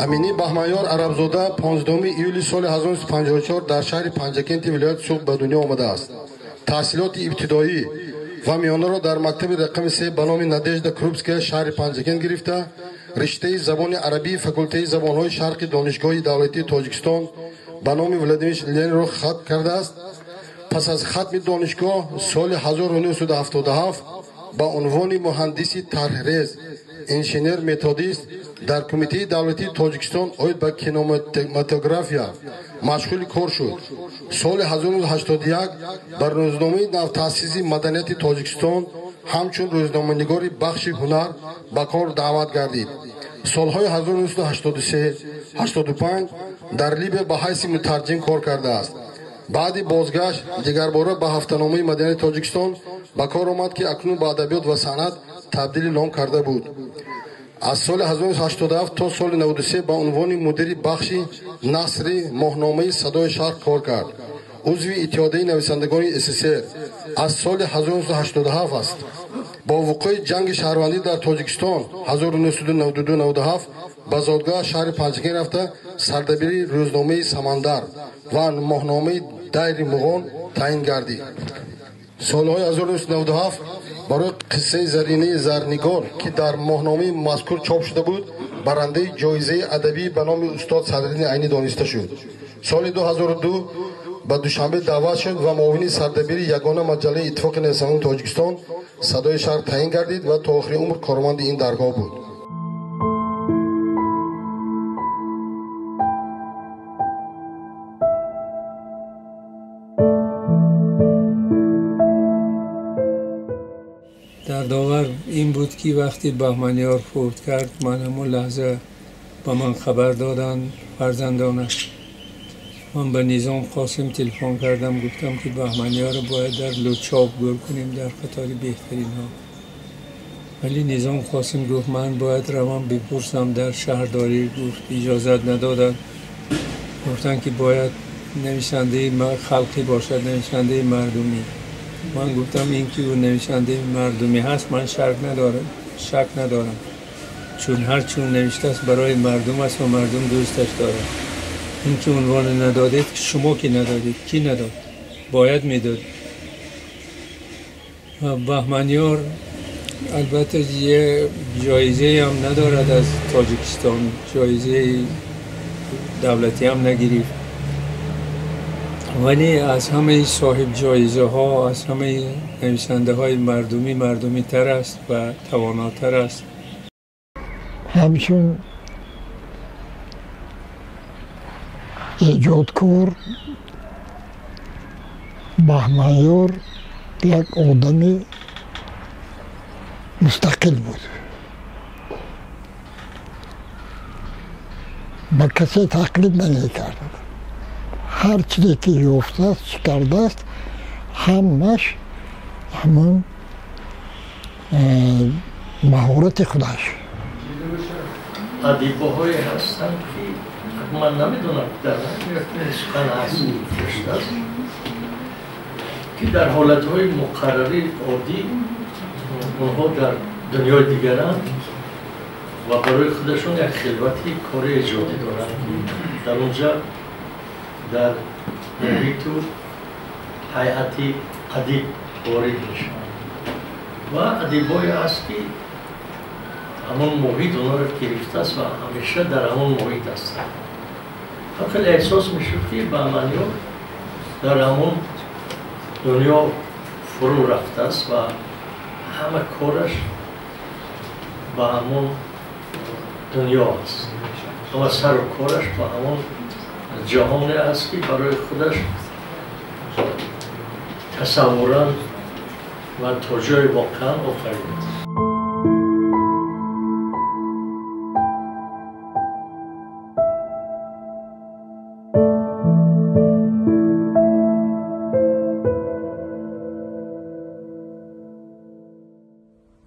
Аминӣ Баҳманёр Арабзода 15 июли соли 1954 дар шаҳри Панҷакенти вилояти Суғд ба дунё омадааст. Таҳсилоти ибтидоӣ ва миёнаро дар мактаби рақами 3 ба номи Надежда Крупская шаҳри Панҷакент гирифта, риштаи забони арабии факултаи забонҳои шарқи Донишгоҳи давлатии Тоҷикистон ба номи Владимир Ленинро хатм кардааст. Пас аз хатми донишгоҳ соли 1977 ба унвони муҳандиси тарҳрез, инженер-методист дар Кумитаи давлатии Тоҷикистон оид ба кинематография машғули кор шуд. Соли 1981 ба рӯзномаи навтаъсиси маданияти Тоҷикистон ҳамчун рӯзноманигори бахши ҳунар ба кор даъват гардид. Солҳои 1983-85 дар Либия ба ҳайси мутарҷим кор кардааст. Баъди бозгашт дигарбора ба ҳафтаномаи маданияти Тоҷикистон ба кор омад, ки акнун ба адабиёт ва санъат табдили ном карда буд. Аз соли 1987 то соли 93 ба унвони мудири бахши насри моҳномаи Садои Шарқ кор кард. Узви Иттиҳодияи нависандагони СССР аз соли 1987 аст. Бо вуқӯи ҷанги шаҳрвандӣ дар Тоҷикистон 1992-97 ба зодгоҳ шаҳри Панҷакент рафта сардабири рӯзномаи Самандар ва моҳномаи Дайри Муғон таъин гардид. Солҳои 1997 барои қиссаи Заринаи Зарнигор, ки дар моҳномаи мазкур чоп шуда буд, барандаи ҷоизаи адабӣ ба номи устод Садриддин Айнӣ дониста шуд. Соли 2002 ба Душанбе даъват шуд ва муовини сардабири ягона маҷаллаи Иттифоқи нависандагони Тоҷикистон Садои Шарқ таъин гардид ва то охири умр корманди ин даргоҳ буд. دردآور این بود که وقتی بهمنیار فوت کرد، من همون لحظه به من خبر دادن فرزندانش. من به نظام قاسم تلفن کردم، گفتم که بهمنیار رو باید در لوچاب گور کنیم در قطار بهترین ها. ولی نظام قاسم گفت من باید روان بپرسم در شهرداری، گفت اجازت ندادن. گفتن که باید نویسنده خلقی باشد، نویسنده مردمی. من گفتم این که او نویسنده مردمی هست من شک ندارم، چون هر چون نوشته است برای مردم است و مردم دوستش دارند. این که عنوان ندادید، شما که ندادید، کی نداد؟ باید میداد. بهمنیار البته یه جایزه هم ندارد از تاجیکستان، جایزه دولتی هم نگرفت، ولی از همه صاحب جایزه ها، از همه نویسنده های مردمی مردمی تر است و تواناتر است. همچون ایجادکار بهمنیار یک آدم مستقل بود، با کسی تقلید نمی‌کرد. هر چیزی که یافته است، چی کرده است، همش همون مهارت خودش. ادیباهایی هستند که من نمیدونم در سخن هست است که در حالتهای مقرری عادی اونها در دنیای دیگرند و برای خودشون یک خلوتی کار ایجادی دارند که در اونجا در محیط و هیئت ادیب وارد میشوند و ادیبایی هست که همون محیط اونا رو گرفته است و همیشه در همون محیط هستند. خیلی احساس میشد که بهمنیار در همون دنیا Фурӯ рафтааст ва ҳама кораш ба ҳамон дунё аст, ҳама сару кораш ба ҳамон ҷаҳоне аст, ки барои худаш тасаввуран ва то ҷои воқеан офаридааст.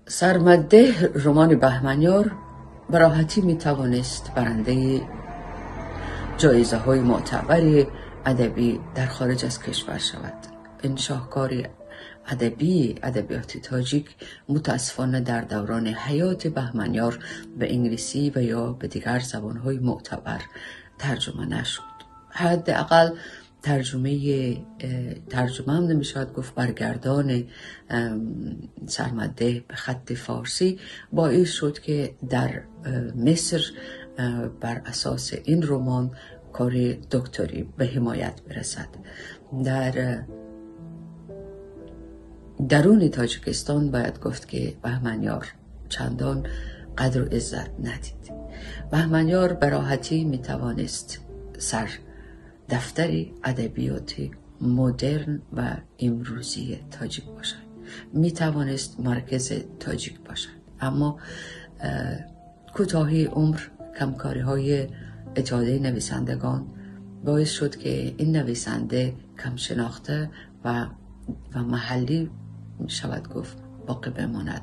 سرمده رمان بهمنیار به راحتی می توانست برنده جایزه های معتبر ادبی در خارج از کشور شود. این شاهکار ادبی ادبیات تاجیک متاسفانه در دوران حیات بهمنیار به انگلیسی و یا به دیگر زبانهای معتبر ترجمه نشد. حداقل ترجمه هم نمیشود گفت، برگردان سرمده به خط فارسی باعث شد که در مصر بر اساس این رمان کار دکتری به حمایت برسد. در درون تاجیکستان باید گفت که بهمنیار چندان قدر و عزت ندید. بهمنیار به راحتی میتوانست سر دفتر ادبیات مدرن و امروزی تاجیک باشد، می توانست مرکز تاجیک باشد، اما کوتاهی عمر، کمکاری های اتحادیه نویسندگان باعث شد که این نویسنده کم شناخته و محلی می شود گفت باقی بماند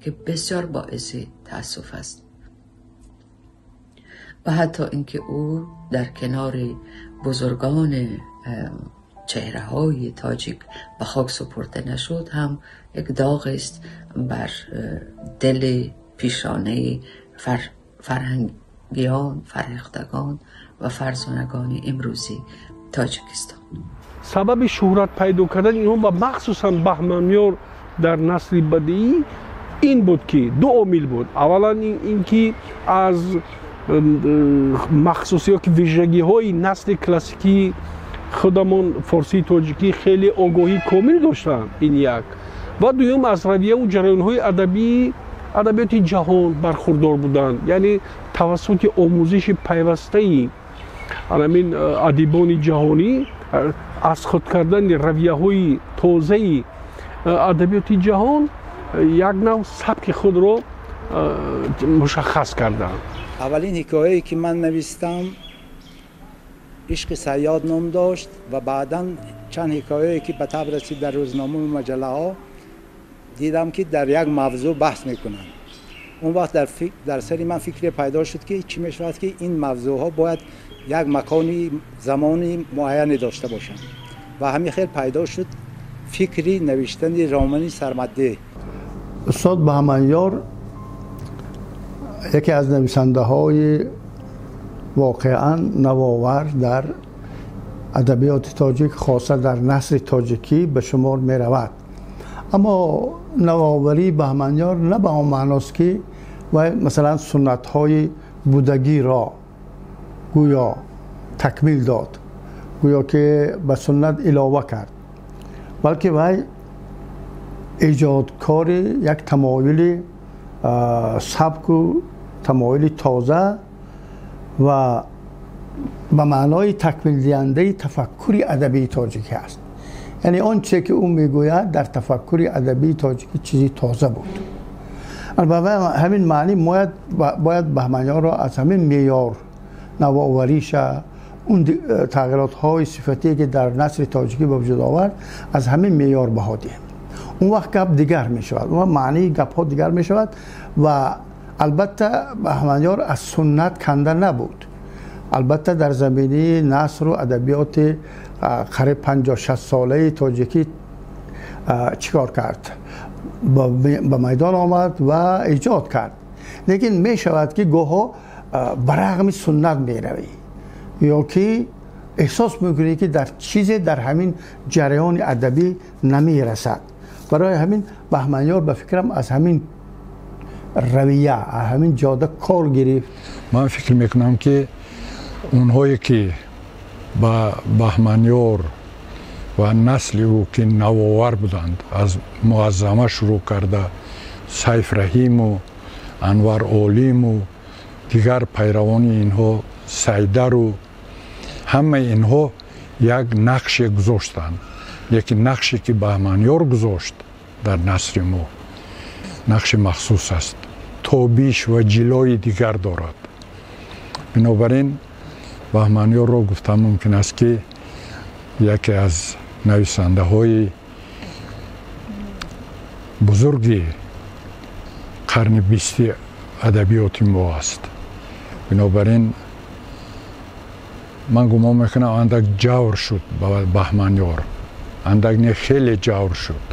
که بسیار باعث تأسف است. و حتی اینکه او در کنار بزرگان چهره های تاجیک به خاک سپرده نشد هم یک داغ است بر دل پیشانه فرهنگیان، فرهیختگان و فرزانگان امروزی تاجیکستان. سبب شهرت پیدا کردن اینها و مخصوصا بهمنیار در نسل بدیعی این بود که دو عامل بود. اولا اینکه از مخصوصی که ویژگی های نسل کلاسیکی خودمون فارسی تاجیکی خیلی آگاهی کامل داشتن، این یک. و دوم از رویه و جریان های ادبی ادبیات جهان برخوردار بودند، یعنی توسط آموزش پیوسته همین ادیبان جهانی از خود کردن رویه های تازه ادبیات جهان یک نوع سبک خود را مشخص کردند. اولین حکایه‌ای که من نوشتم عشق صیاد نام داشت و بعداً چند حکایه‌ای که به طبع رسید در روزنامه و مجله ها دیدم که در یک موضوع بحث میکنند. اون وقت در سر من فکر پیدا شد که چی میشود که این موضوع ها باید یک مکانی زمانی معینی داشته باشند و همین خیلی پیدا شد فکری نوشتن رمان سرمده. استاد بهمنیار یکی از نویسنده های واقعا نوآور در ادبیات تاجیک، خاصه در نثر تاجیکی به شمار می رود. اما نوآوری بهمنیار نه به آن معناست که و مثلا سنت های بودگی را گویا تکمیل داد، گویا که به سنت علاوه کرد، بلکه وی ایجادکار یک تمایل سبک و تمایل تازه و به معنای تکمیل دهنده تفکر ادبی تاجیکی است. یعنی آنچه که او میگوید در تفکر ادبی تاجیکی چیزی تازه بود. به همین معنی باید بهمنیار را از همین معیار نوآوریش، اون تغییرات های صفتی که در نثر تاجیکی به وجود آورد، از همین معیار بها دهیم. اون وقت گپ دیگر می شود، اون معنی گپ ها دیگر می شود. و البته بهمنیار از سنت کنده نبود. البته در زمینه نثر و ادبیات قریب 50-60 ساله تاجیکی چیکار کرد؟ به میدان آمد و ایجاد کرد. لیکن می شود که گاها برغم سنت می روی یا که احساس میکنی که در چیزی در همین جریان ادبی نمی رسد. برای همین بهمنیار به فکرم از همین رویه، از همین جاده کار گرفت. من فکر میکنم که اونهایی که با بهمنیار Ва насли ӯ ки навовар буданд, аз Муаззама шурӯъ карда Сайф Раҳиму Анвар Олиму дигар пайравони инҳо, Сайдару ҳамаи инҳо як нақше гузоштанд. Лекин нақше ки Баҳманёр гузошт дар насри мо нақши махсус аст, тобиш ва ҷилои дигар дорад. Бинобар ин Баҳманёрро гуфтан мумкин аст, ки яке аз нависандаҳои бузурги қарни бисти адабиёти мо аст. Бинобар ин ман гумон мекунам, андак ҷавр шуд ба Баҳманёр, андак не, хеле ҷавр шуд.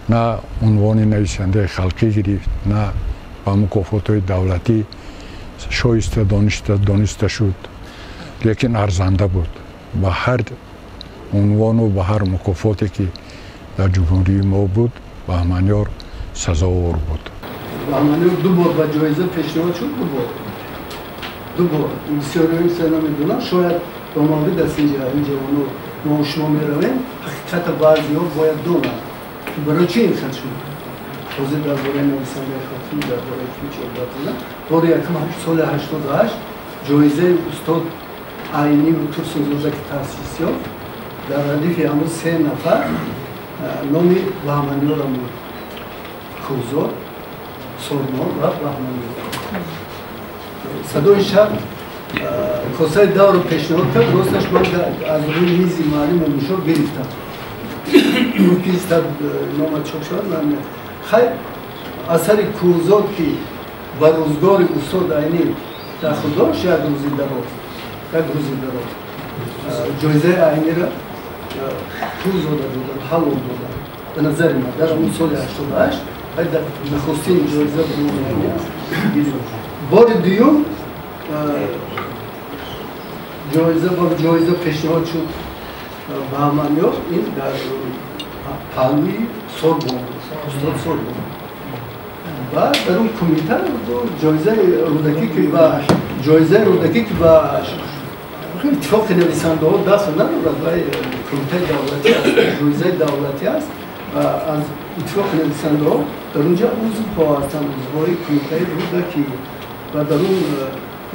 На унвони нависандаи халқӣ гирифт, на ба мукофотҳои давлатӣ шоиста дониста шуд, лекин арзанда буд. Ба ҳар унвону ба ҳар мукофоте ки дар ҷумҳурии мо буд, Баҳманёр сазовор буд. Баҳманёр ду бор ба ҷоиза пешниҳод шуд, ду бор, ду бор. Бисёриҳо ин намедонанд, шояд ба маврид аст. Инҷа ин ҷавоно мо шумо меравем, ҳақиқата баъзеҳо бояд донанд, ки барои чӣ ин хел шуд. Ҳозир дар бораи нависандаи халқӣ, дар бораи ки гап занам. Бори якум соли 88 ҷоизаи устод Айнӣ Турсунзода ки таъсис ёфт, дар радифи ҳамун се нафар номи Баҳманёрам буд: Кӯҳзод, Сормон ва Баҳманёр. Садои шаб косаи давру пешниҳод кард. Росташ, ман аз рӯи мизи муаллиму мушо гирифтам, ки нома чоп шавад. Ман хайр, асари Кӯҳзод, ки ба рӯзгори устод Айнӣ дахл дошт, як рӯзи дароз, як рӯзи дароз, ҷоизаи Айниро Кӯҳзода доданд, ҳалол доданд. Ба назари ман, дар ҳамун соли 88 нахустин ҷоиза ба номи Айнӣ аст. Бори дуюм ҷоиза ба ҷоиза пешниҳод шуд Баҳманёр, ин дар паҳлӯи Сорбон, устод Сорбон, ва дар он кумита ҷоизаи Рӯдакӣ, ки ба ҷоизаи Рӯдакӣ, ки ба иттифоқи нависандаҳо дахл надорад ва кумитаи давлатӣ аст, ҷоизаи давлатӣ аст ва аз иттифоқи нависандаҳо дар онҷа узвҳо ҳастанд, узвҳои кумитаи Рӯдакӣ. Ва дар он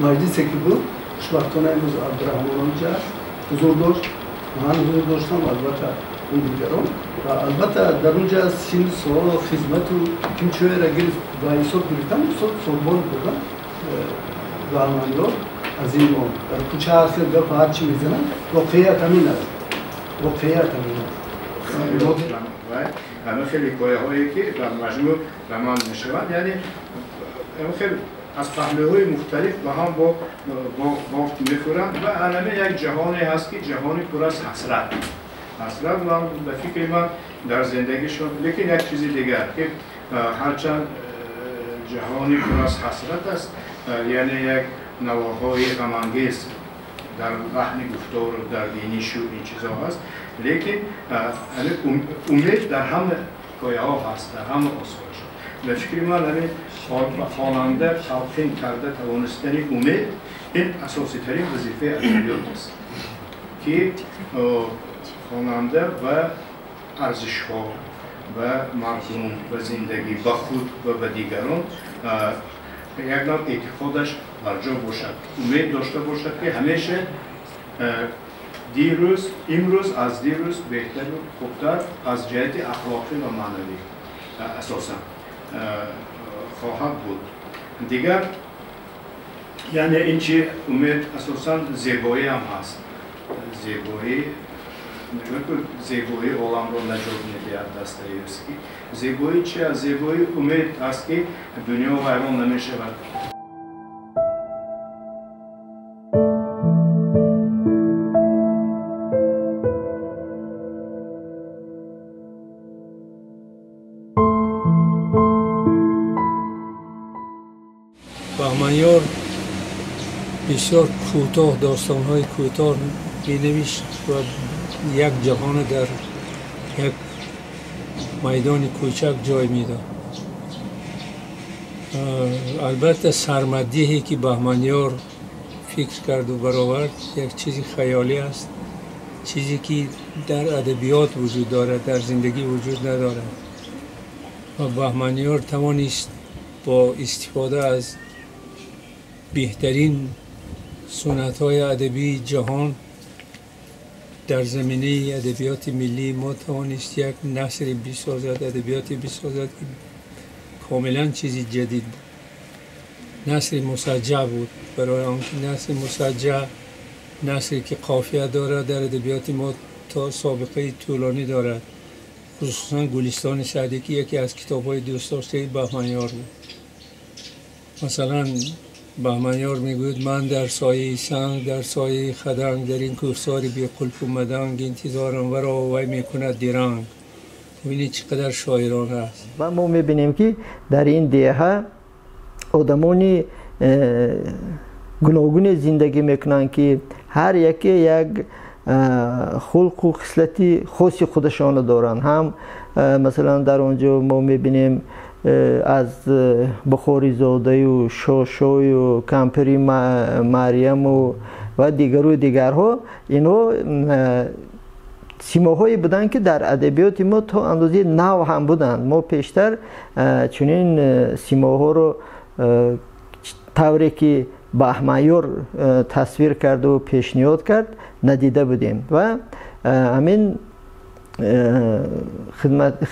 маҷлисе ки буд, хушбахтона имрӯз Абдураҳмон онҷа ҳузур дошт, ман ҳузур доштам, албатта он дигарон. Ва албатта дар онҷа синну сол, хизмату кимчоеро гирифт ба ҳисоб гирифтан, устод Сорбон буданд Баҳманёр. Аз ин мо дар кӯча ҳар хел гап ҳар чӣ мезананд, воқеият ҳамин аст, воқеият ҳамин аст. Ҳамин хел ҳикояҳое ки дар маҷмӯъ роман мешаванд, яъне ҳамин хел аз паҳлӯҳои мухталиф ба ҳам бофт мехӯранд ва аламе як ҷаҳоне ҳаст, ки ҷаҳони пур аз ҳасрат. Ҳасрат ман ба фикри ман дар зиндагишон. Лекин як чизи дигар, ки ҳарчанд ҷаҳони пур аз ҳасрат аст, яъне як навоҳои ғамангез дар лаҳни гуфтору дар бинишу ин чизҳо ҳаст, лекин умед дар ҳама ҳикояҳо ҳаст, дар ҳама осорашон. Ба фикри ман, ҳамин хонанда талқин карда тавонистани умед, ин асоситарин вазифаи адабиёт аст, ки хонанда ба арзишҳо, ба мардум, ба зиндагӣ, ба худ ва ба дигарон як нав эътиқодаш барҷо бошад, умед дошта бошад, ки ҳамеша дирӯз, имрӯз аз дирӯз беҳтару хубтар аз ҷиҳати ахлоқӣ ва маънавӣ асосан хоҳад буд. Дигар, яъне ин чи умед асосан зебоӣ ҳам ҳаст. Зебоӣ, зебоӣ оламро наҷот медиҳад, Достоевский. Зебоӣ чи аст? Зебоӣ умед аст, ки дунё вайрон намешавад. Баҳманёр бисёр кӯтоҳ, достонҳои кӯтоҳ менавишт ва як ҷаҳонро дар як майдони кӯчак ҷой медод. Албатта, сармаддиҳе ки Баҳманёр фикр карду баровард, як чизи хаёлӣ аст. چیزی که در ادبیات وجود دارد در زندگی وجود ندارد و بهمنیار توانست با استفاده از بهترین سنت‌های ادبی جهان در زمینه ادبیات ملی ما توانست یک نثر بسازد، ادبیات بسازد که کاملا چیزی جدید بود. نثر مسجع بود، برای آنکه نثر مسجع، نثری که قافیه دارد، در ادبیات ما تا سابقه طولانی دارد، خصوصا گلستان سعدی که یکی از کتاب‌های دوست داشته بهمنیار بود. مثلا بهمنیار میگوید من در سایه سنگ، در سایه خدنگ، در این کوهسار بی قلف و مدنگ، انتظارم ورا وی میکند درنگ. ببینید چقدر شاعرانه است. و ما میبینیم که در این دهه آدمانی گوناگون زندگی میکنند که هر یکی یک خلق و خصلت خاصی خودشان دارند. هم مثلا در آنجا ما میبینیم از بخاری زاده و شاشوی و کمپری مریم و دیگر و دیگرها، اینها سیماهایی بودند که در ادبیات ما تا اندازه نو هم بودند. ما پیشتر چنین سیماها رو طوری که بهمنیار تصویر کرد و پیشنهاد کرد ندیده بودیم و همین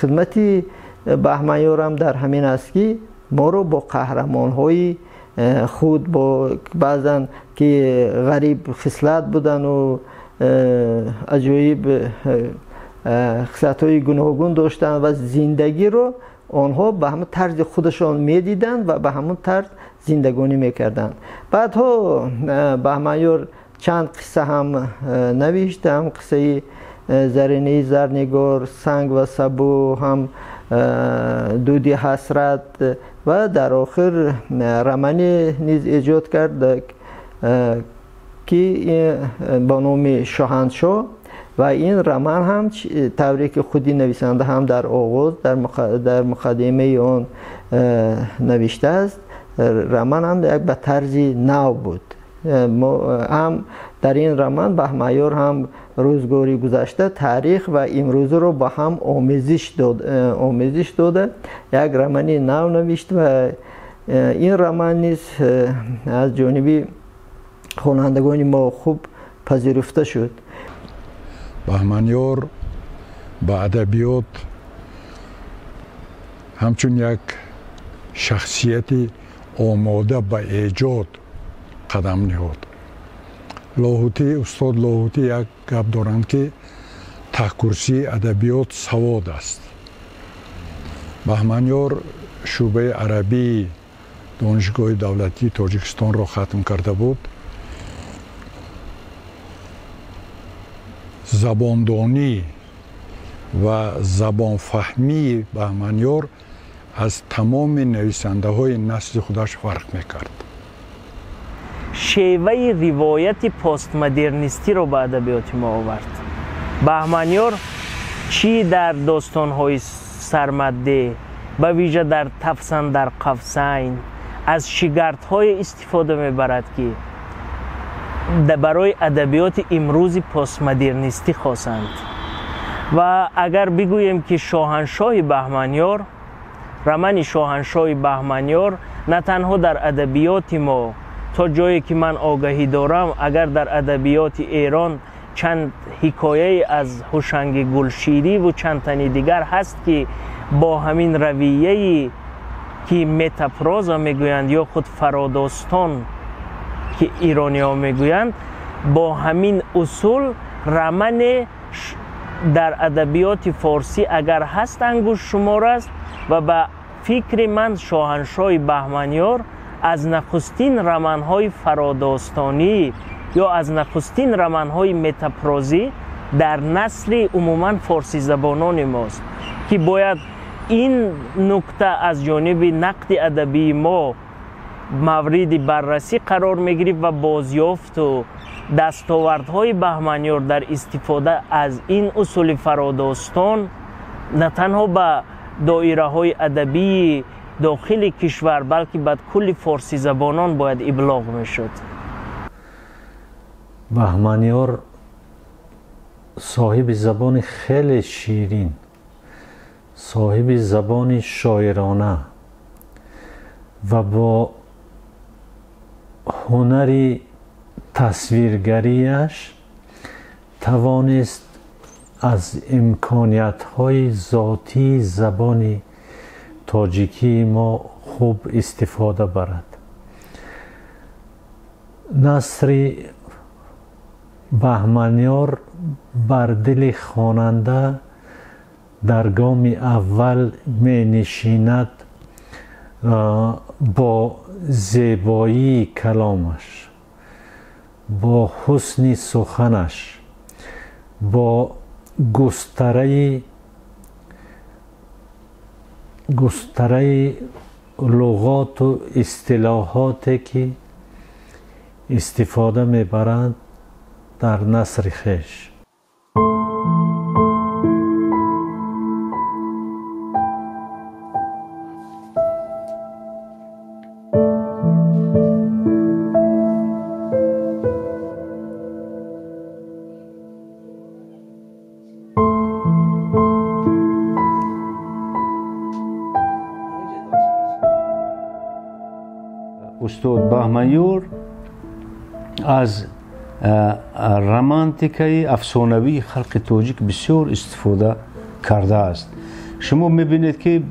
خدمتی بهمنیار هم در همین است که ما رو با قهرمان‌های خود، با بعضا که غریب خصلت بودن و عجایب خصلت‌های گوناگون داشتن و زندگی رو آنها به همون طرز خودشان میدیدند و به همون طرز زندگانی میکردند. بعدها بهمنیار چند قصه هم نوشت، هم قصه زرینه زرنگار، سنگ و سبو، هم دودی حسرت و در آخر رمانی نیز ایجاد کرد که با نام شاهنشاه و این رمان هم طوری که خودی نویسنده هم در آغاز در مقدمه آن نوشته است، رمان هم یک به طرز نو بود. هم در این رمان بهمنیار هم روزگاری گذشته، تاریخ و امروز رو با هم آمیزش داده یک رمان نو نوشت و این رمان نیز از جانب خوانندگان ما خوب پذیرفته شد. بهمنیار به ادبیات همچون یک شخصیت آماده به ایجاد قدم نهاد. لاهوتی، استاد لاهوتی یک گپ دارند که تهکرسی ادبیات سواد است. بهمنیار شعبه عربی دانشگاه دولتی تاجیکستان را ختم کرده بود. زباندانی و زبانفهمی بهمنیار از تمام نویسنده های نسل خودش فرق میکرد. شیوه روایت پست مدرنیستی رو به ادبیات ما آورد. بهمنیار چی در داستان‌های سرمده، به ویژه در تفسن در قفسین، از شگردهای استفاده میبرد که برای ادبیات امروز پست مدرنیستی خواستند. و اگر بگوییم که شاهنشاه بهمنیار، رمان شاهنشاه بهمنیار نه تنها در ادبیات ما، تا جایی که من آگاهی دارم، اگر در ادبیات ایران چند حکایه از هوشنگ گلشیری و چند تنی دیگر هست که با همین رویه‌ای که متاپروزا میگویند یا خود فراداستان که ایرانی ها میگویند، با همین اصول رمان در ادبیات فارسی اگر هست انگشت شمار است و به فکر من شاهنشاه بهمنیار از نخستین رمان‌های فراداستانی یا از نخستین رمان‌های متاپروزی در نسل عموما فارسی زبانان ماست که باید این نکته از جانب نقد ادبی ما مورد بررسی قرار می‌گیرد و بازیافت و دستاوردهای بهمنیار در استفاده از این اصول فراداستان نه تنها به دایره‌های ادبی داخل کشور بلکه به کل فارسی زبانان باید ابلاغ میشد. بهمنیار Соҳиби забони хеле ширин, соҳиби забони шоирона ва бо ҳунари тасвиргариаш тавонист аз имкониятҳои зотии забони тоҷикии мо хуб истифода барад. Насри Баҳманёр бар дили хонанда дар гоми аввал менишинад бо зебоии каломаш, бо ҳусни суханаш, бо густараи луғоту истилоҳоте ки истифода мебаранд дар насри хеш. Устод Баҳманёр аз романтикаи афсонавии халқи тоҷик бисёр истифода кардааст. Шумо мебинед, ки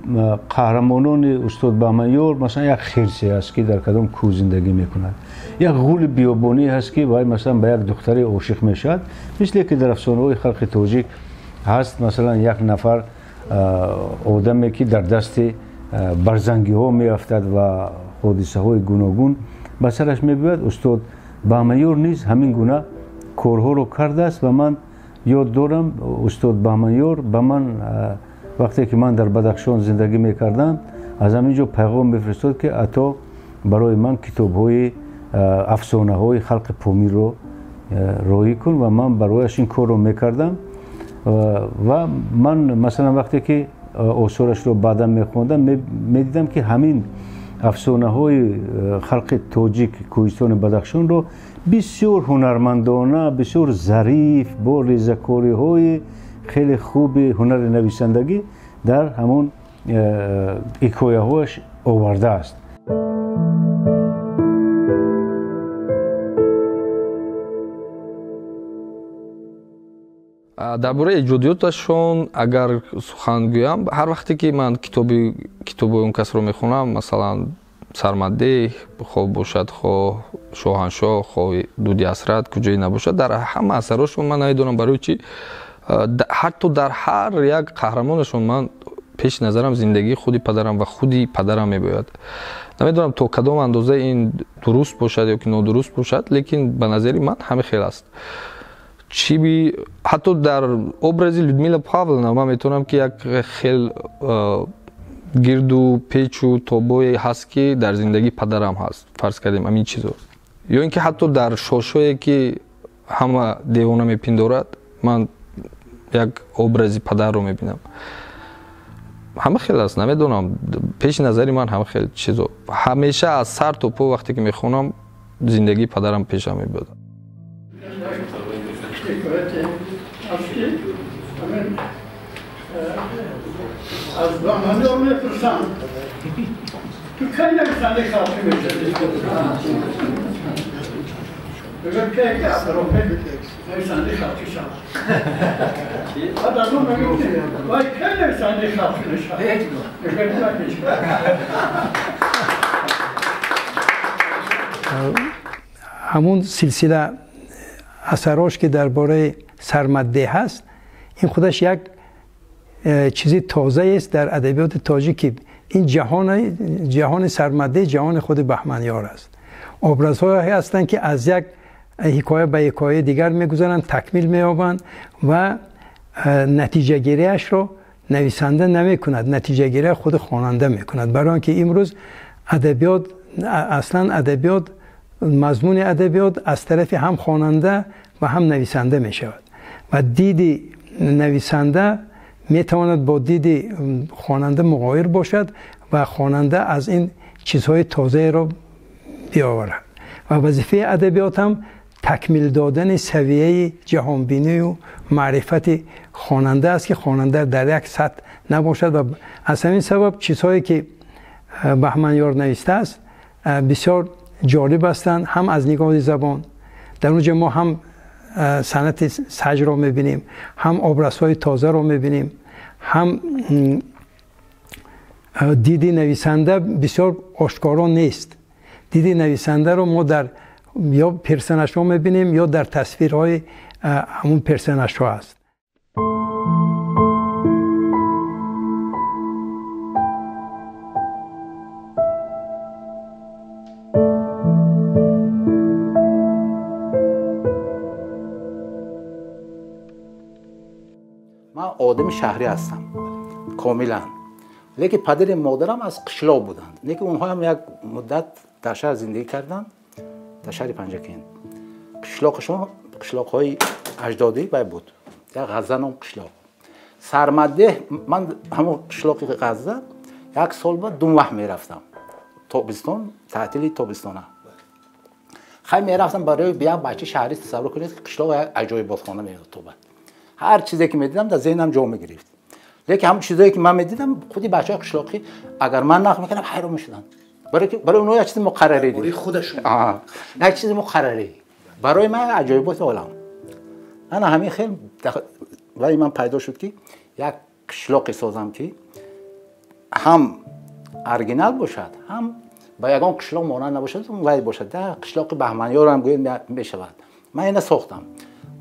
қаҳрамонони устод Баҳманёр, масалан, як хирсе аст, ки дар кадом кӯҳ зиндагӣ мекунад, як ғули биёбонӣ ҳаст, ки вай, масалан, ба як духтаре ошиқ мешавад, мисле ки дар афсонаҳои халқи тоҷик ҳаст. Масалан, як нафар одаме, ки дар дасти барзангиҳо меафтад ва ҳодисаҳои гуногун ба сараш мебиёяд. Устод Баҳманёр низ ҳамин гуна корҳоро кардааст ва ман ёд дорам, устод Баҳманёр ба ман, вақте ки ман дар Бадахшон зиндагӣ мекардам, аз ҳамин ҷо пайғом мефиристод, ки ато барои ман китобҳои афсонаҳои халқи Помирро роҳӣ кун, ва ман барояш ин корро мекардам. Ва ман, масалан, вақте ки осорашро баъдан мехондам, медидам, ки ҳамин афсонаҳои халқи тоҷик кӯҳистони Бадахшонро бисёр ҳунармандона, бисёр зариф, бо резакориҳои хеле хуби ҳунари нависандагӣ дар ҳамон ҳикояҳояш овардааст. Дар бораи эҷодиёташон агар сухан гӯям, ҳар вақте ки ман китоби он касро мехонам, масалан, Сармаддеҳ хоҳ бошад, хоҳ Шоҳаншоҳ, хоҳ Дуди ҳасрат, куҷое набошад, дар ҳама асарошон ман намедонам барои чӣ, ҳатто дар ҳар як қаҳрамонашон ман пеши назарам зиндагии худи падарам ва худи падарам мебояд. Намедонам то кадом андоза ин дуруст бошад ё ки нодуруст бошад, лекин ба назари ман ҳамин хел аст. Чиби ҳатто дар образи Людмила Павловна ман метавонам, ки як хел гирду печу тобое ҳаст, ки дар зиндагии падарам ҳаст, фарз кардем ҳамин чизо, ё ин ки ҳатто дар шошое, ки ҳама девона мепиндорад, ман як образи падарро мебинам. Ҳама хел аст, намедонам, пеши назари ман ҳама хел чизо ҳамеша аз сар то по вақте ки мехонам, зиндагии падарам пешам мебиёд. Аз Баҳманёр мепурсам, ту кай нависандаи халқӣ мешавӣ? Мегӯяд, кай ки Абдурофеъ нависандаи халқӣ шавад. Баъд аз он мегӯяд, ки вай кай нависандаи халқӣ мешавад? Мегӯяд, ҳеҷ. Ҳамун силсила асарош, ки дар бораи Сармаддеҳ ҳаст, ин худаш як чизи тозаест дар адабиёти тоҷикӣ. Ин ҷаҳони Сармаддеҳ ҷаҳони худи Баҳманёр аст. Образҳое ҳастанд, ки аз як ҳикоя ба ҳикояи дигар мегузаранд, такмил меёбанд ва натиҷагириашро нависанда намекунад, натиҷагирия худи хонанда мекунад. Барои он ки имрӯз адабиёт, аслан адабиёт, мазмуни адабиёт аз тарафи ҳам хонанда ва ҳам нависанда мешавад ва диди нависанда метавонад бо диди хонанда муғоир бошад ва хонанда аз ин чизҳои тозаеро биёварад. Ва вазифаи адабиёт ҳам такмил додани савияи ҷаҳонбинию маърифати хонанда аст, ки хонанда дар як сатҳ набошад ва аз ҳамин сабаб чизҳое ки Баҳманёр навиштааст бисёр ҷолиб ҳастанд, ҳам аз нигоҳи забон. Дар он ҷо мо ҳам санъати саҷро мебинем, ҳам образҳои тозаро мебинем, ҳам диди нависанда бисёр ошкоро нест. Диди нависандаро мо дар ё персонажҳо мебинем, ё дар тасвирҳои ҳамун персонажҳо аст. Ман одами шаҳрӣ ҳастам комилан, лекин падари модарам аз қишлоқ буданд, лекин онҳо ҳам як муддат дар шаҳр зиндагӣ карданд, дар шаҳри Панҷакент. Қишлоқшон қишлоқҳои аҷдодӣ вай буд, як Ғазза ном қишлоқ. Сармаддеҳ, ман ҳамон қишлоқи Ғазза як сол ба ду вақт мерафтам, тобистон, таътили тобистона. Хай мерафтам, барои як бачаи шаҳрӣ тасаввур кунед, ки қишлоқ як аҷоиботхона меётобад. Ҳар чизе ки медидам дар зеҳнам ҷо мегирифт. Лекин ҳамон чизое ки ман медидам, худи бачаҳои қишлоқӣ агар ман нақл мекардам ҳайрон мешуданд. Барои онҳо як чизи муқаррарӣ буд. Як чизи муқаррарӣ. Барои ман аҷоиботи олам. Ана ҳамин хел барои ман пайдо шуд, ки як қишлоқе созам, ки ҳам оригинал бошад, ҳам ба ягон қишлоқ монанд набошад, вай бошад. Қишлоқи Баҳманёр ҳам гӯем мешавад. Ман ина сохтам.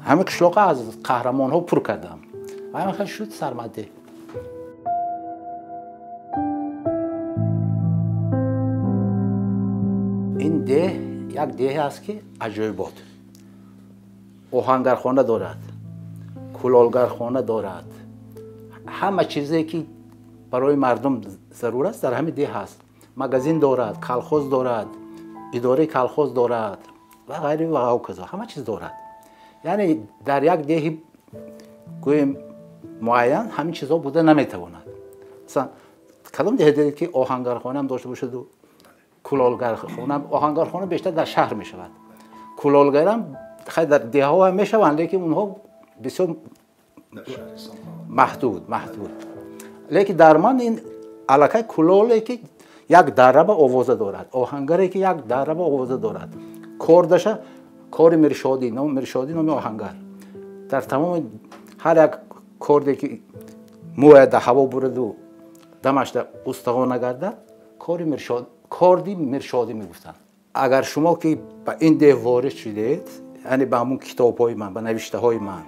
Ҳамин қишлоқро аз қаҳрамонҳо пур кардам. Ва ҳамин хел шуд Сармаддеҳ. Ин деҳ як деҳе аст, ки аҷоибот. Оҳангархона дорад, кулолгархона дорад. Ҳама чизе ки барои мардум зарур аст дар ҳамин деҳ ҳаст. Магазин дорад, колхоз дорад, идораи колхоз дорад ва ғайри ва ҳоказо, ҳама чиз дорад. Яъне дар як деҳи гӯем муайян ҳамин чизҳо буда наметавонад. Масалан, кадом деҳе дидед, ки оҳангархонаам дошта бошаду кулолгархона? Оҳангархона бештар дар шаҳр мешавад. Кулолгарам хай дар деҳҳо ҳам мешаванд, лекин онҳо бисёр маҳдуд. Лекин дар ман ин аллакай кулоле, ки як дарраба овоза дорад, оҳангаре, ки як дарраба овоза дорад, кордаша кори Миршодӣ, ном Миршодӣ, номи оҳангар. Дар тамоми ҳар як корде ки мӯя дар ҳаво бураду дамаш дар устағон нагардад, кори Миршод, корди Миршодӣ мегуфтанд. Агар шумо ки ба ин деҳ ворид шудед, яъне ба ҳамун китобҳои ман, ба навиштаҳои ман,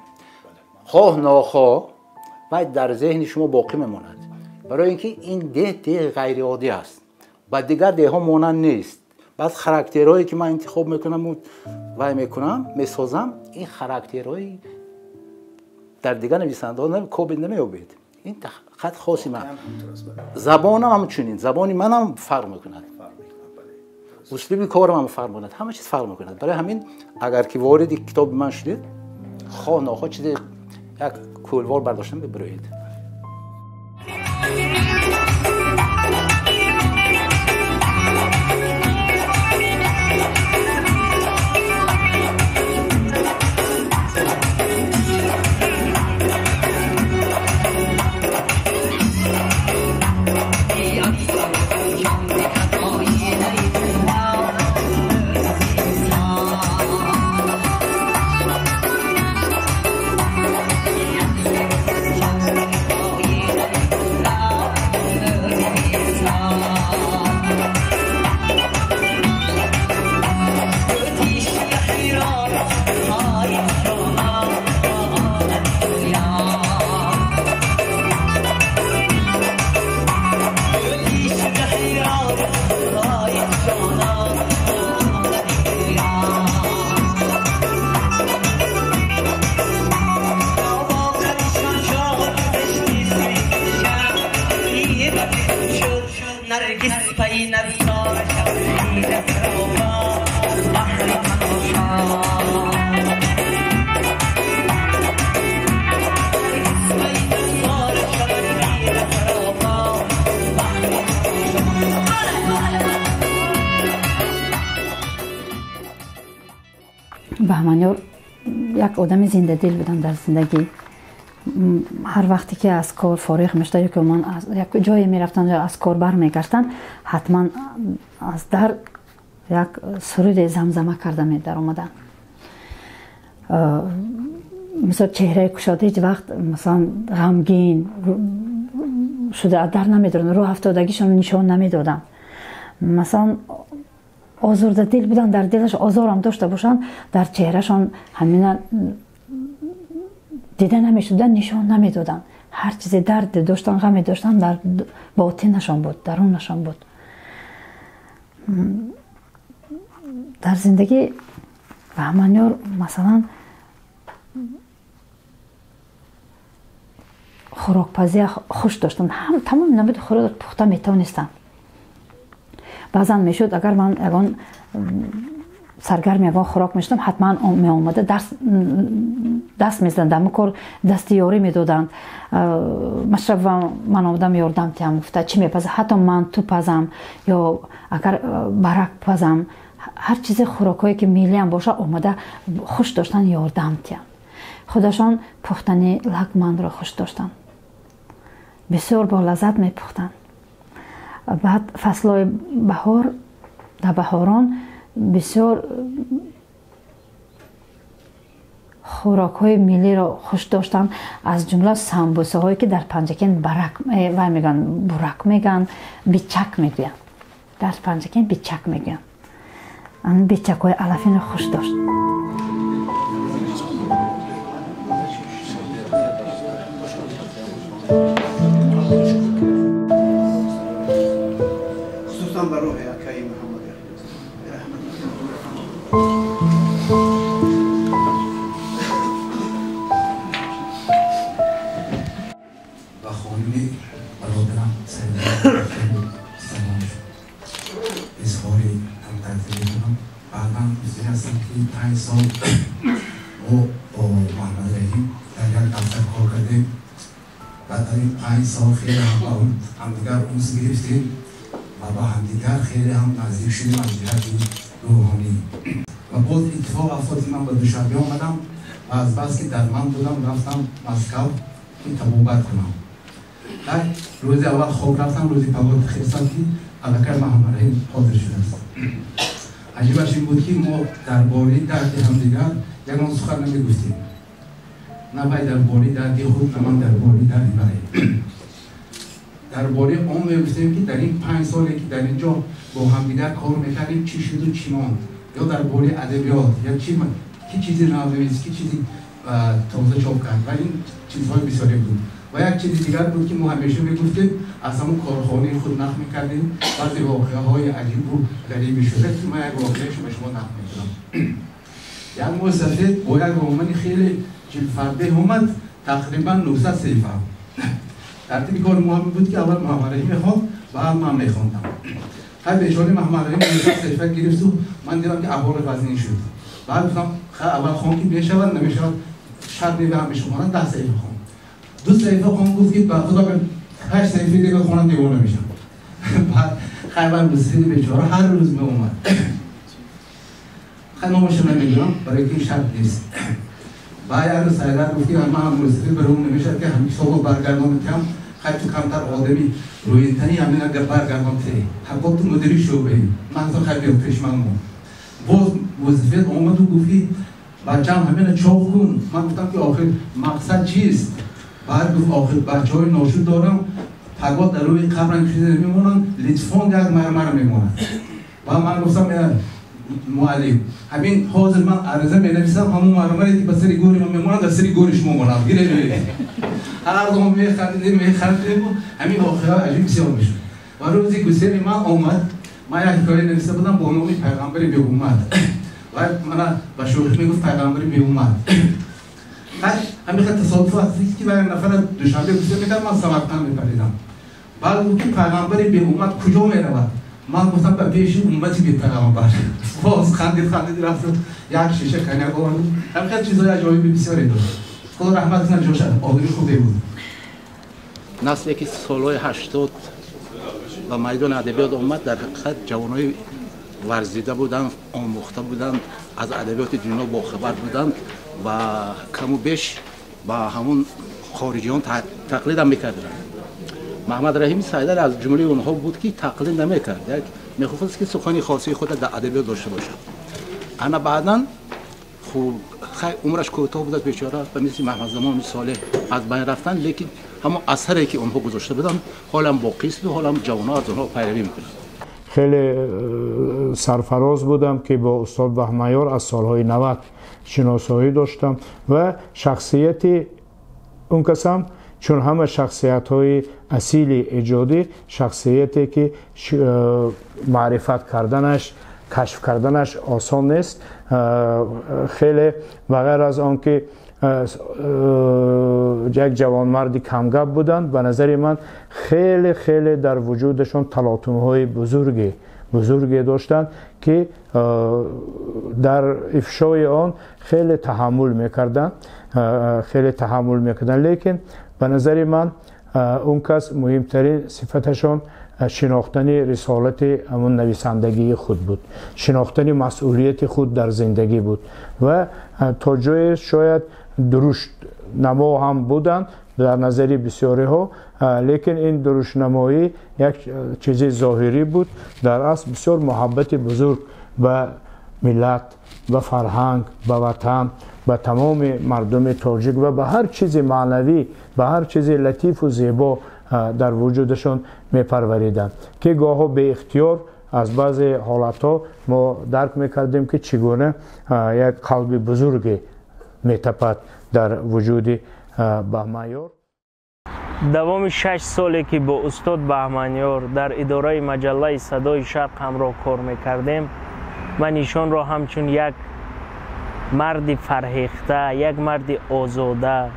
хоҳ нохоҳ вай дар зеҳни шумо боқӣ мемонад. Барои ин ки ин деҳ деҳи ғайриоддӣ аст, ба дигар деҳҳо монанд нест. Баъд характерҳое ки ман интихоб мекунаму вай мекунам, месозам, ин характерҳои дар дигар нависандаҳо кобид намеёбед. Ин хат хоси ман. Забонам ҳамчунин, забони манам фарқ мекунад, услуби корам ҳам фарқ мекунад, ҳама чиз фарқ мекунад. Барои ҳамин агар ки вориди китоби ман шудед, хоҳ нохоҳ чизе як кӯлвор бардоштан бибироед. Баҳманёр як одами зиндадил буданд дар зиндагӣ. Ҳар вақте ки аз кор фориғ мешуда ё ки ман як ҷое мерафтанд ё аз кор бармегаштанд, ҳатман аз дар як суруде замзама карда медаромаданд. Мисол, чеҳраи кушода ҳеҷ вақт, масалан, ғамгин шуда аз дар намедоданд, рӯҳ афтодагишон нишон намедоданд. Масалан, озурдадил буданд, дар дилаш озорам дошта бошанд, дар чеҳрашон ҳамина дида намешуданд, нишон намедоданд. Ҳар чизе дарде доштанд, ғаме доштанд, дар ботинашон буд, дарунашон буд. Дар зиндагӣ Баҳманёр, масалан, хӯрокпазия хуш доштанд, тамоми намуди хӯрок пухта метавонистанд. Баъзан мешуд, агар ман ягон саргарми ягон хӯрок мешудам, ҳатман меомада даст мезаданд, дар кор дасти ёрӣ медоданд. Машраб, ман омадам ёрдам тиҳам, гуфта, чӣ мепазам, ҳатто манту пазам ё агар барак пазам, ҳар чизе хӯрокҳое ки миллиам боша, омада хуш доштанд ёрдам тиҳанд. Худашон пухтани лагманро хуш доштанд, бисёр бо лаззат мепухтанд. Баъд фаслҳои баҳор, дар баҳорон бисёр хӯрокҳои миллиро хуш доштанд, аз ҷумла самбусаҳое ки дар Панҷакент барак вай мегӯянд, бурак мегӯянд, бичак мегӯянд. Дар Панҷакент бичак мегӯянд. Бичакҳои алафинро хуш дошт. Рӯзи аввал хоб рафтам, рӯзи пагоҳ хестам, ки аллакай Маҳаммадраҳим ҳозир шудааст. Аҷибаш ин буд, ки мо дар бораи дарди ҳамдигар ягон сухан намегуфтем. На вай дар бораи дарди худ, на ман дар бораи дарди вай. Дар бораи он мегуфтем, ки дар ин 5 соле ки дар ин ҷо бо ҳамдигар кор мекардем, чӣ шуду чӣ монд, ё дар бораи адабиёт, ё ки чизи нав навист, ки чизи тоза чоп кард, ва ин чизҳои бисёре буд. Ва як чизи дигар буд, ки мо ҳамеша мегуфтем, аз ҳамон корхонаи худ нақл мекардем баъзе воқеаҳои аҷибу ғарибе шуда, ки ман як воқеаашо ба шумо нақл мекунам. Як мӯйсафед бо як романи хеле ҷилдфарбеҳ омад, тақрибан 900 саҳифа. Тартиби кори мо ҳамин буд, ки аввал Муҳаммадраҳим мехонд, баъд ман мехондам. Хай, бечораи Муҳаммадраҳим 900 саҳифа гирифту ман дидам, ки аҳволи вазнин шуд. Баъд гуфтам, хай, аввал хон, ки мешавад, намешавад, шарт мебарам ҳамеша хонам, 10 саҳифа хон. 2 саҳифа хон, гуфт, ки ба худо 8 саҳифаи дигар хонам девона мешам. Баъд хай, баъд мусифиди бечора ҳар рӯз меомад. Хай, номашро намегӯям, барои ки шарт нест. Баъд як рӯз Сайдар гуфт, ки ман ҳам мусифид баром намешавад, ки ҳам китобро баргардон тиҳам. Хай, ту камтар одами рӯинтанӣ, ҳамин агар баргардон тиҳӣ, ҳаққо ту мудири шӯъбаӣ. Ман гуфтам, хай, биё пеш ман мон. Боз мусифид омаду гуфт, ки бачаам, ҳамина чоп кун. Ман гуфтам, ки охир мақсад чист? Баъд гуфт, охир бачаҳои ношуд дорам, пагоҳ дар рӯи қабрам чизе мемонанд, литфон як мармар мемонад. Ва ман гуфтам, муаллим, ҳамин ҳозир ман ариза менависам, ҳамон мармаре ки ба сари гӯри ман мемонад, дар сари гӯри шумо монад, гиред. Ҳар дом механдидем, механдидем, ҳамин воқеаҳо аҷиб бисёр мешуд. Ва рӯзи гусели ман омад, ман як ҳикоя нависта будам бо номи Пайғамбари беуммат. Ва мана ба шӯхӣ мегуфт Пайғамбари беуммат. Ҳамин хел тасодуф аст, ки ба як нафар Душанбе гусел мекард, ман Самарқанд мепаридам. Баъд гуфт, ки Пайғамбари беуммат куҷо меравад? Ман гуфтам, ба пеши уммати бепайғамбар. Боз хандид, хандид, рафт, як шиша коньяк овард. Ҳамин хел чизҳои аҷоиби бисёре дошт. Худо раҳмат кунад ҷоша, одами хубе буд. Насле ки солҳои 80 ба майдони адабиёт омад, дар ҳақиқат ҷавонҳои варзида буданд, омӯхта буданд, аз адабиёти дунё бохабар буданд ва каму беш ба ҳамун хориҷиён тақлидам мекарданд. Муҳаммад Раҳими Сайдар аз ҷумлаи онҳо буд, ки тақлид намекард, мехост ки сухани хоси худро дар адабиёт дошта бошад. Ана баъдан хуб хай умраш кӯтоҳ будааст бечора, ба мисли Муҳаммадзамони Солеҳ аз байн рафтанд, лекин ҳамон асаре ки онҳо гузошта буданд ҳолам боқист ва ҳолам ҷавонҳо аз онҳо пайравӣ мекунанд. Хеле сарфароз будам, ки бо устод Баҳманёр аз солҳои 90 шиносоӣ доштам ва шахсияти он касам чун ҳама шахсиятҳои асили эҷодӣ, шахсияте ки маърифат карданаш, кашф карданаш осон нест. Хеле ба ғайр аз он ки як ҷавонмарди камгап буданд, ба назари ман хеле хеле дар вуҷудашон талотумҳои бузурге доштанд, ки дар ифшои он хеле таҳаммул мекарданд, хеле таҳаммул мекарданд. Лекин ба назари ман он кас муҳимтарин сифаташон шинохтани рисолати ҳамон нависандагии худ буд, шинохтани масъулияти худ дар зиндагӣ буд ва то ҷое шояд дуруштнамо ҳам буданд дар назари бисёриҳо, лекин ин дуруштнамоӣ як чизи зоҳирӣ буд. Дар асл бисёр муҳаббати бузург ба миллат, ба фарҳанг, ба ватан, ба тамоми мардуми тоҷик ва ба ҳар чизи маънавӣ, ба ҳар чизи латифу зебо дар вуҷудашон мепарвариданд, ки гоҳо беихтиёр аз баъзе ҳолатҳо мо дарк мекардем, ки чӣ гуна як қалби бузурге метапад дар вуҷуди Баҳманёр. Давоми 6 соле ки бо устод Баҳманёр дар идораи маҷаллаи Садои Шарқ ҳамроҳ кор мекардем, ман ишонро ҳамчун як марди фарҳехта, як марди озода,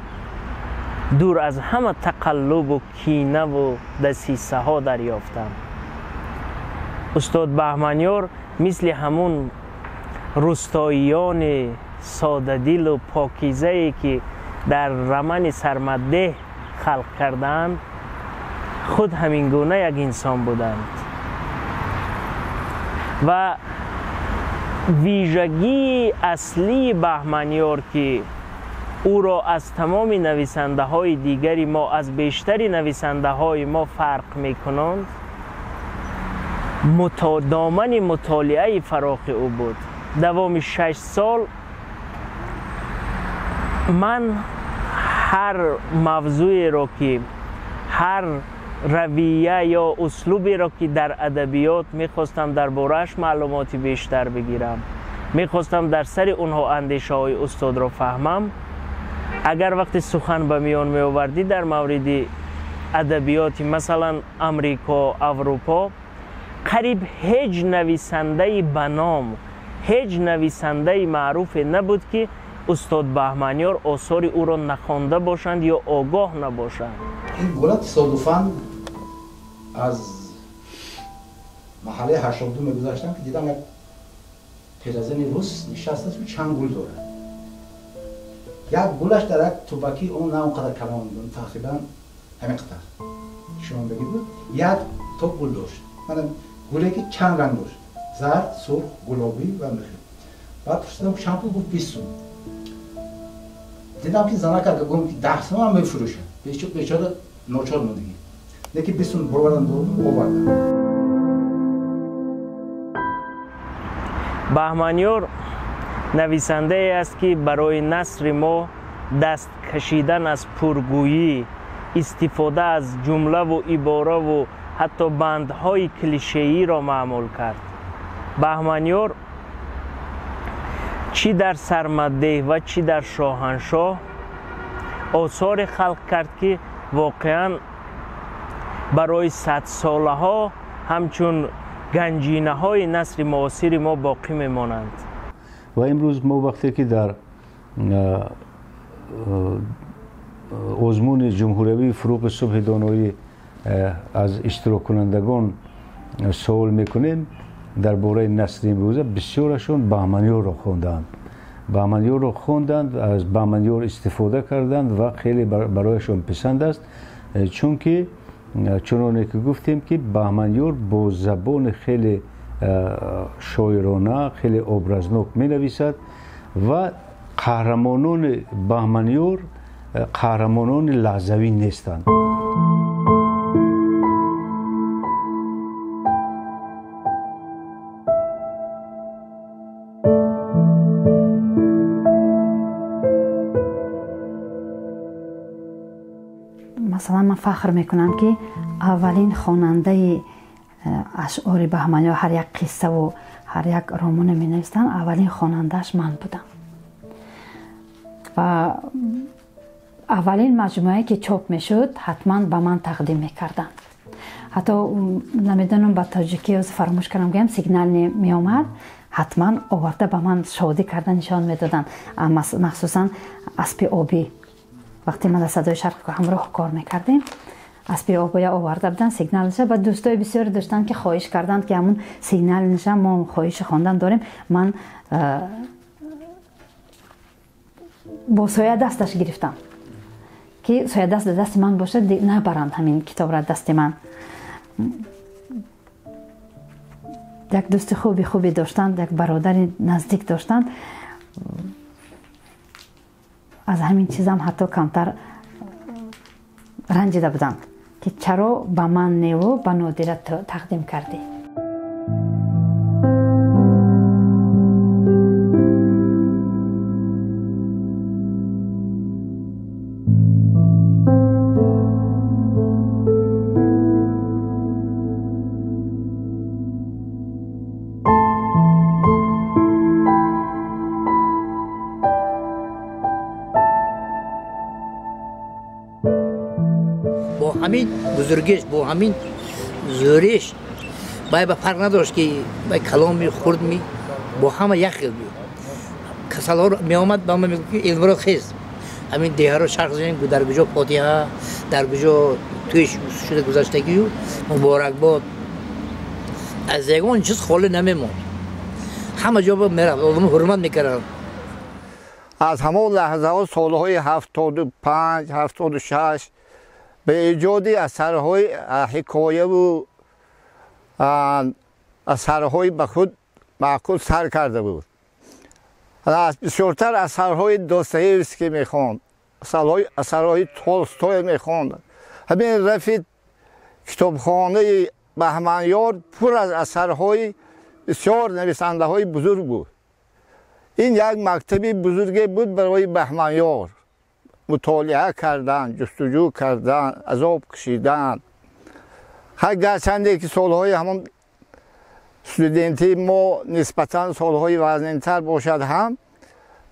дур аз ҳама тақаллубу кинаву дасисаҳо дарёфтам. Устод Баҳманёр мисли ҳамун рустоиёни содадилу покизае ки дар романи Сармаддеҳ халқ кардаанд, худ ҳамин гуна як инсон буданд ва вижагии аслии Баҳманёр, ки ӯро аз тамоми нависандаҳои дигари мо, аз бештари нависандаҳои мо фарқ мекунанд, домани мутолиаи фарохи ӯ буд. Давоми 6 сол ман ҳар мавзӯеро ки, ҳар равия ё услуберо ки дар адабиёт мехостам дар борааш маълумоти бештар бигирам, мехостам дар сари онҳо андешаҳои устодро фаҳмам, агар вақте сухан ба миён меовардӣ дар мавриди адабиёти масалан Амрико, Аврупо, қариб ҳеҷ нависандаи ба ном, ҳеҷ нависандаи маъруфе набуд, ки устод Баҳманёр осори ӯро нахонда бошанд ё огоҳ набошанд. Ин гула тасодуфан аз маҳаллаи 82 мегузаштам, ки дидам як пиразани рус нишастааст, чанд гул дорад. Як гулаш дар як тубакӣ, он на он қадар калон, тақрибан ҳамин қадар шумондагӣ буд, як топ гул дошт. Манам гуле ки чанд ранг дошт: зард, сурх, гулобӣ ва мехел. Баъд пурсидам чанд пул, гуфт 20 сум. Дидам ки занак агар гум ки 10 сум ҳам мефурӯшад. Бечора ночор мондагӣ. Лекин 20 сум бовардан овардам. Баҳманёр нависандае аст, ки барои насри мо даст кашидан аз пургӯйӣ, истифода аз ҷумлаву ибораву ҳатто бандҳои клишеиро маъмул кард. Баҳманёр чӣ дар Сармаддеҳ ва чӣ дар Шоҳаншоҳ осоре халқ кард, ки воқеан барои садсолаҳо ҳамчун ганҷинаҳои насри муосири мо боқӣ мемонанд. Ва имрӯз мо вақте ки дар озмуни ҷумҳуриявии Фурӯғи субҳи доноӣ аз иштироккунандагон суол мекунем дар бораи насли имрӯза, бисёрашон Баҳманёрро хондаанд. Баҳманёрро хонданд, аз Баҳманёр истифода карданд ва хеле барояшон писанд аст, чунки чуноне ки гуфтем ки Баҳманёр бо забони хеле шоирона, хеле образнок менависад ва қаҳрамонони Баҳманёр қаҳрамонони лаҳзавӣ нестанд. Масалан, ман фахр мекунам, ки аввалин хонандаи ашъори Баҳманёр, ҳар як қиссаву ҳар як романе менавистанд, аввалин хонандааш ман будам. Ва аввалин маҷмӯае ки чоп мешуд, ҳатман ба ман тақдим мекарданд. Ҳатто намедонам, ба тоҷикӣ фаромӯш кардам гӯям, сигналне меомад, ҳатман оварда ба ман шодӣ карда нишон медоданд. Махсусан аспи обӣ. Вақте ман дар Садои Шарқ ҳамроҳ кор мекардем, аспи обия оварда буданд, сигналша ба дӯстои бисёре доштанд, ки хоҳиш карданд, ки ҳамун сигналша мо хоҳиши хондан дорем. Ман бо соя дасташ гирифтам, ки соядаст дар дасти ман бошад, набаранд ҳамин китобро дасти ман. Як дӯсти хуби хубе доштанд, як бародари наздик доштанд. Аз ҳамин чизам ҳатто камтар ранҷида буданд, ки чаро ба ман неву ба Нодира тақдим кардӣ. Ҳамин бузургиш, бо ҳамин зӯриш бай ба фарқ надошт, ки бай каломи хурдми, бо ҳама як хел буд. Касалҳо меомад, ба ма мегуфт, ки Элмурод, хез, ҳамин деҳаро шарқ занем, дар куҷо фотиҳа, дар куҷо тӯй шуда гузаштагию муборакбод. Аз ягон чиз холӣ намемонд, ҳама ҷо мерафт, одамро ҳурмат мекарданд. Аз ҳамон лаҳзаҳо, солҳои 75, 76, ба эҷоди асарҳои ҳикояву асарҳои ба худ маъқул сар карда буд. Бисёртар асарҳои Достоевский мехонд, асарҳои Толстой мехонд. Ҳамин рафи китобхонаи Баҳманёр пур аз асарҳои бисёр нависандаҳои бузург буд. Ин як мактаби бузурге буд барои Баҳманёр. Мутолиа кардан, ҷустуҷӯ кардан, азоб кашидан. Гарчанде ки солҳои ҳамон студентии мо нисбатан солҳои вазнинтар бошад ҳам,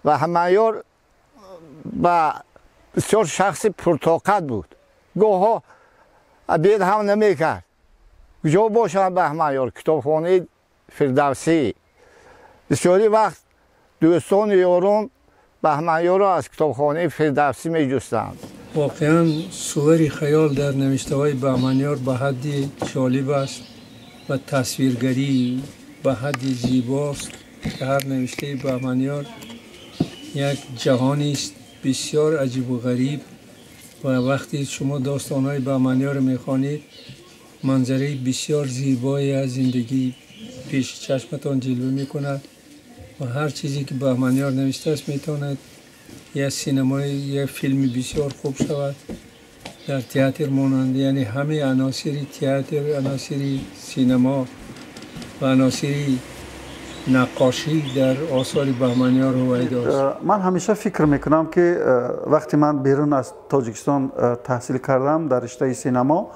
Баҳманёр ба бисёр шахси пуртоқат буд. Гоҳҳо обед ҳам намекард. Куҷо бошад Баҳманёр? Китобхонаи Фирдавсӣ. Бисёри вақт дӯстону ёрон Баҳманёрро аз китобхонаи Фирдавсӣ меҷустанд. Воқеан, сувари хаёл дар навиштаҳои Баҳманёр ба ҳадди ҷолиб аст ва тасвиргарӣ ба ҳадди зибост, ки ҳар навиштаи Баҳманёр як ҷаҳонист бисёр аҷибу ғариб. Ва вақте шумо достонҳои Баҳманёрро мехонед, манзараи бисёр зебое аз зиндагӣ пеши чашматон ҷилва мекунад ва ҳар чизе ки Баҳманёр навиштааст, метавонад як синамои, як филми бисёр хуб шавад, дар театр монанд. Яъне ҳамаи аносири театр, аносири синемо ва аносири наққошӣ дар осори Баҳманёр ҳувайдост. Ман ҳамеша фикр мекунам, ки вақте ман берун аз Тоҷикистон таҳсил кардам дар риштаи синемо,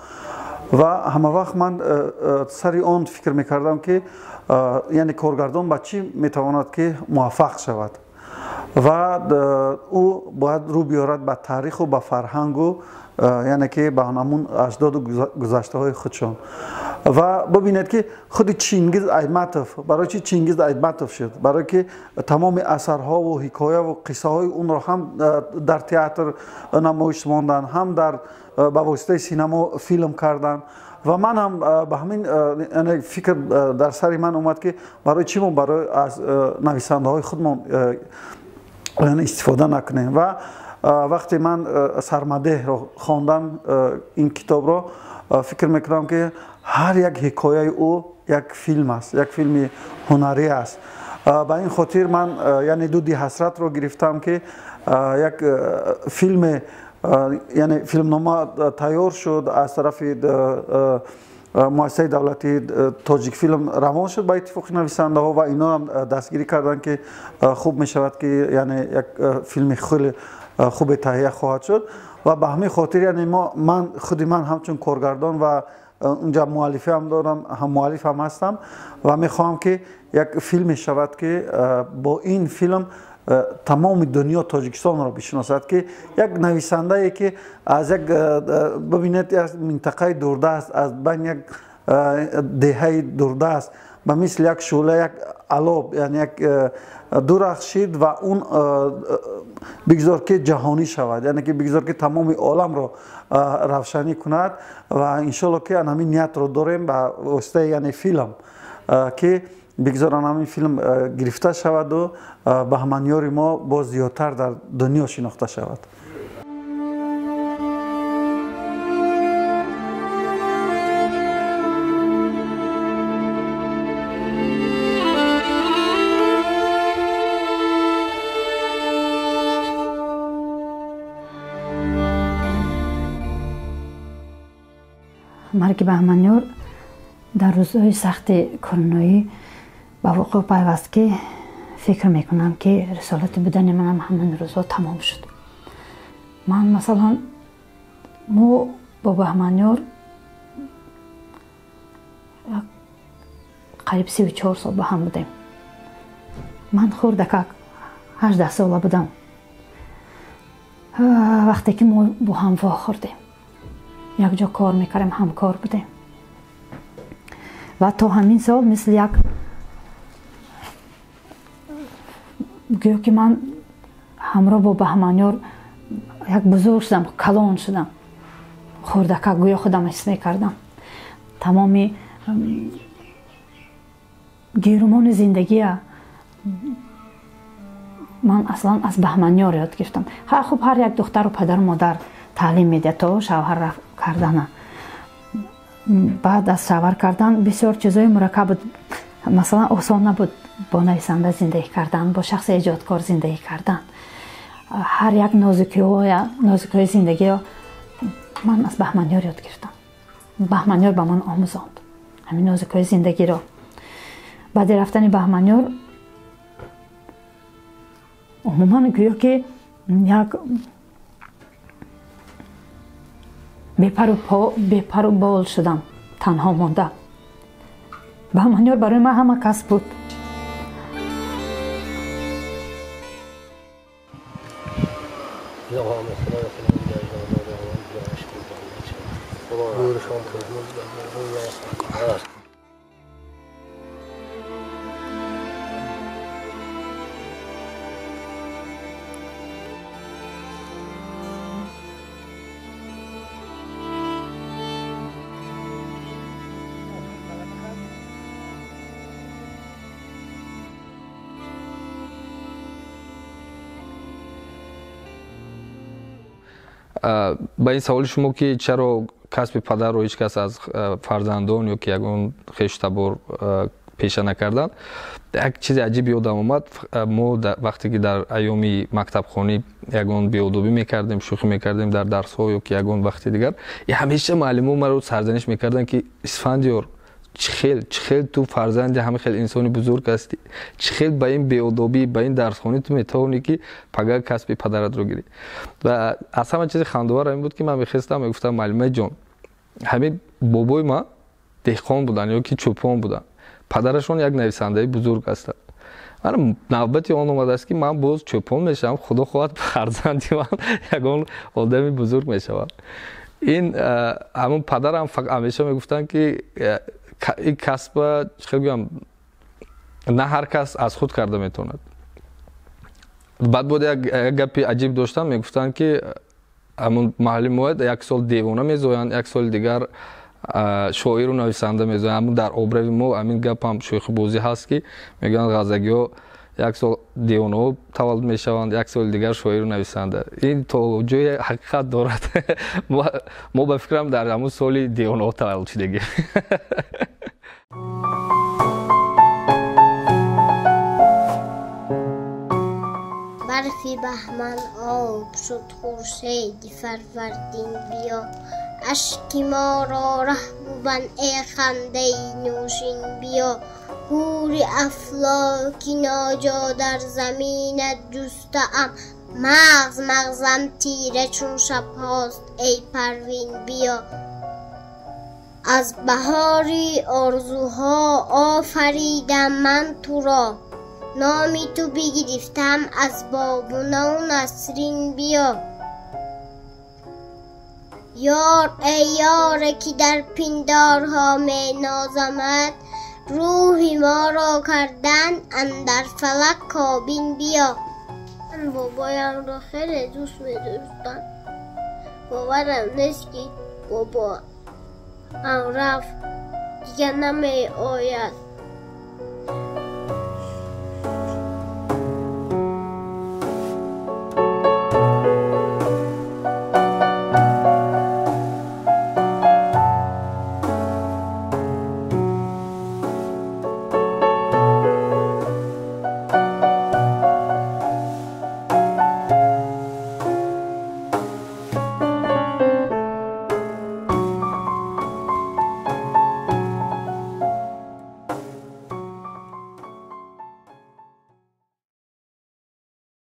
ва ҳамавақт ман сари он фикр мекардам, ки яъне коргардон ба чӣ метавонад ки муваффақ шавад ва ӯ бояд рӯ биёрад ба таъриху ба фарҳангу, яъне ки ба ҳамун аҷдоду гузаштаҳои худшон. Ва бибинед, ки худи Чингиз Айтматов барои чи Чингиз Айтматов шуд? Барое ки тамоми асарҳову ҳикояву қиссаҳои онро ҳам дар театр намоиш монданд, ҳам дар ба воситаи синемо филм карданд. Ва ман ҳам ба ҳамин фикр дар сари ман омад, ки барои чӣ мо барои аз нависандаҳои худмон истифода накунем. Ва вақте ман Сармадеҳро хондам, ин китобро, фикр мекунам, ки ҳар як ҳикояи ӯ як филм аст, як филми ҳунарӣ аст. Ба ин хотир ман яъне дуди ҳасратро гирифтам, ки як филме, яъне филмнома тайёр шуд, аз тарафи муассисаи давлатии Тоҷикфилм равон шуд ба иттифоқи нависандаҳо ва ино ҳам дастгирӣ карданд, ки хуб мешавад, ки яъне як филми хеле хубе таҳия хоҳад шуд. Ва ба ҳамин хотир яъне ман худи ман ҳамчун коргардон ва унҷа муаллифӣ ҳам дорам, ҳам муаллиф ҳам ҳастам ва мехоҳам, ки як филме шавад, ки бо ин филм тамоми дунё Тоҷикистонро бишиносад, ки як нависандае, ки аз як бибинед, аз минтақаи дурдаст, аз байни як деҳаи дурдаст ба мисли як шӯъла, як алоб, яъне як дурахшид ва он бигзор, ки ҷаҳонӣ шавад, яъне ки бигзор, ки тамоми оламро равшанӣ кунад. Ва иншоалло, ки ан ҳамин ниятро дорем ба воситаи яъне филм, ки бигзор ан ҳамин филм гирифта шаваду Баҳманёри мо боз зиёдтар дар дунё шинохта шавад. Марги Баҳманёр дар рӯзҳои сахти короноӣ ба вуқӯъ пайваст, ки фикр мекунам, ки рисолати будани манам ҳамин рӯзҳо тамом шуд. Ман масалан, мо бо Баҳманёр қариб 34 сол ба ҳам будем. Ман хурдакак 18 сола будам, вақте ки мо бо ҳам вохӯрдем, якҷо кор мекардем, ҳамкор будем ва то ҳамин сол мисли як гӯё ки ман ҳамроҳ бо Баҳманёр як бузург шудам, калон шудам. Хурдакак гӯё худам ҳис мекардам. Тамоми гирумони зиндагия ман аслан аз Баҳманёр ёд гирифтам. Хуб, ҳар як духтару падару модар таълим медиҳад то шавҳар кардана. Баъд аз шавҳар кардан бисёр чизҳои мураккаб буд. Масалан, осон набуд бо нависанда зиндагӣ кардан, бо шахси эҷодкор зиндагӣ кардан. Ҳар як нозукиҳои зиндагиро ман аз Баҳманёр ёд гирифтам. Баҳманёр ба ман омӯзонд ҳамин нозукиҳои зиндагиро. Баъди рафтани Баҳманёр умуман гӯё ки як бепару бол шудам, танҳо монда. Баҳманёр барои ман ҳама кас буд. Ба ин саволи шумо, ки чаро касби падарро ҳеҷ кас аз фарзандон ё ки ягон хештабор пеша накарданд, як чизи аҷиб ёдам омад. Мо вақте ки дар айёми мактабхонӣ ягон беодобӣ мекардем, шӯхӣ мекардем дар дарсҳо ё ки ягон вақти дигар, ҳамеша муаллимо маро сарзаниш мекарданд, ки Исфандиёр, чӣ хел ту фарзанди ҳама хел инсони бузург ҳастӣ, чӣ хел ба ин беодобӣ, ба ин дарсхонӣ ту метавонӣ, ки пага касби падаратро гирӣ. Ва аз ҳама чизи хандовар ин буд, ки ман мехестам, мегуфтам: муаллимаи ҷон, ҳамин бобои ман деҳқон буданд ё ки чӯпон буданд, падарашон як нависандаи бузург ҳастанд. Ман навбати он омадааст, ки ман боз чӯпон мешавам, худо хоҳад фарзанди ман ягон одами бузург мешавад. Ин ҳамон падарам ҳамеша мегуфтанд, ки ин касба, чӣ хел гӯям, на ҳар кас аз худ карда метавонад. Баъд боз як гапи аҷиб доштам, мегуфтанд, ки ҳамон муаллим як сол девона мезоянд, як соли дигар шоиру нависанда мезоянд. Ҳамон дар обрави мо ҳамин гап ҳам шӯхибозӣ ҳаст, ки мегӯянд ғазагиҳо як сол девонаҳо таваллуд мешаванд, як соли дигар шоиру нависанда. Ин то ҷое ҳақиқат дорад. Мо ба фикрам дар ҳамон соли девонаҳо таваллуд шудагем. Барфи Баҳман об шуд, хуршеди Фарвардин биё. Ашки моро раҳ бубанд, эй хандаи нӯшин биё. Ҳури афлоки ноҷо дар заминат ҷустаам. Мағз мағзам тира чун шабҳост, эй Парвин биё. Аз баҳори орзуҳо офаридам ман туро. Номи ту бигирифтам аз Бобунаву Насрин биё. Ёр эй ёре ки дар пиндорҳо менозамад, рӯҳи моро кардан андар фалак кобин биё. Ман бобоямро хеле дӯст медоштам. Боварам нест ки бобоам рафт, дигар намеояд.